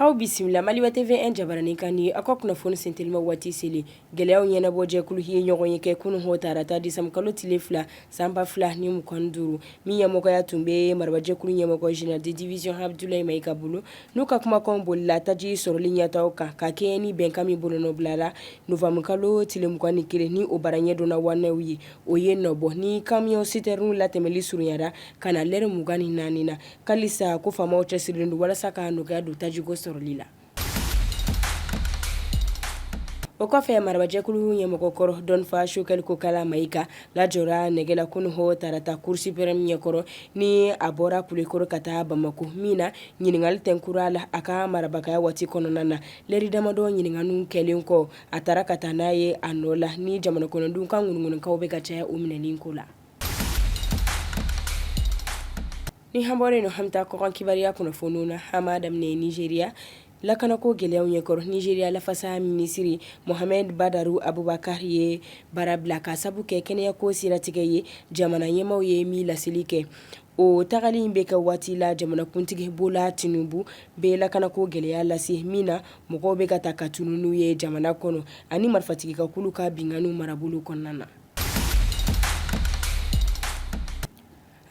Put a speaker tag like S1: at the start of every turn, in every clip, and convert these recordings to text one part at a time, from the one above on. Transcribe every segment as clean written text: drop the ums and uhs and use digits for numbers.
S1: Aw bisimila Maliba TV 1 jabaranin kan ni aw ka kunnafoni sentelima waati seli. Gɛlɛyaw ɲɛnabɔ jɛkulu ye ɲɔgɔn ye kɛ kunun hɔ tarata décembre kalo tile 2 san 2025, min ɲɛmɔgɔya tun bɛ marabajɛkulu ɲɛmɔgɔ général de division Abdoulaye Maïga bolo, n'u ka kumakanw bolila taji sɔrɔli ɲɛtaaw kan ka kɛɲɛ ni bɛnkan min bolonɔbilala novembre kalo tile 21 ni o baara ɲɛdɔnna wanew ye, o ye nɔbɔ ni camion citerne latɛmɛli surunyara ka na lɛrɛ 24 na. Halisa ko faamaw cɛsirilen don walasa ka nɔgɔya don tajiko sɔrɔli la. O kɔfɛ marabajɛkulu ɲɛmɔgɔ kɔrɔ dɔnfa Choguel Kokalla Maïga lajɔra nɛgɛ la kunun hɔ tarata Cour suprême ɲɛkɔrɔ ni a bɔra Kulukɔrɔ ka taa Bamakɔ min na ɲininkali tɛnkura la a ka marabagaya waati kɔnɔna na. Lɛri damadɔ ɲininkaliw kɛlen kɔ, a taara ka taa n'a ye a nɔ la ni jamana kɔnɔdenw ka ŋunuŋunukanw bɛ ka caya o minɛni ko la. Ni an bɔra yen an bɛ taa kɔkan kibaruya kunnafoniw na. An b'a daminɛ Nizeriya lakanako gɛlɛyaw ɲɛkɔrɔ. Nizeriya lafasa minisiri Mohamed Badaru Abubakar ye baara bila ka sabu kɛ kɛnɛyako siratigɛ ye, jamana ɲɛmaaw ye min laseli kɛ. O tagali in bɛ kɛ waati la jamanakuntigi Bola Tinubu bɛ lakanako gɛlɛya lase min na mɔgɔw bɛ ka ta ka tunun n'u ye jamana kɔnɔ ani marifatigi ka kulu ka binkanniw marabolo kɔnɔna na.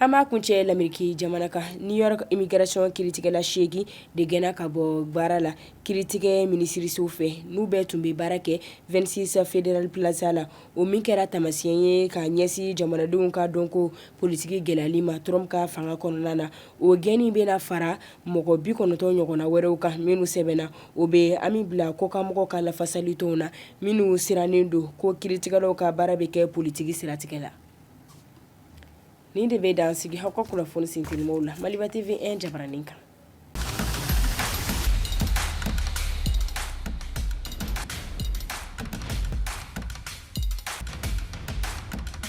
S1: An b'a kuncɛ Lameriki jamana kan. New York immigration kiritigɛla 8 de gɛnna ka bɔ baara la kiritigɛ minisiriso fɛ, n'u bɛɛ tun bɛ baara kɛ 26 Federal Plaza la, o min kɛra taamasiyɛn ye ka ɲɛsin jamanadenw ka dɔnko politiki gɛlɛyali ma Trump ka fanga kɔnɔna na. O gɛnni bɛna fara mɔgɔ 90 ɲɔgɔnna wɛrɛw kan minnu sɛbɛnna, o bɛ hami bila kɔkanmɔgɔw ka lafasalitɔnw na minnu sirannen don ko kiritigɛlaw ka baara bɛ kɛ politiki siratigɛ la. Nin de bɛ dan sigi aw ka kunnafoni sentelimaw la Maliba TV 1 jabaranin kan.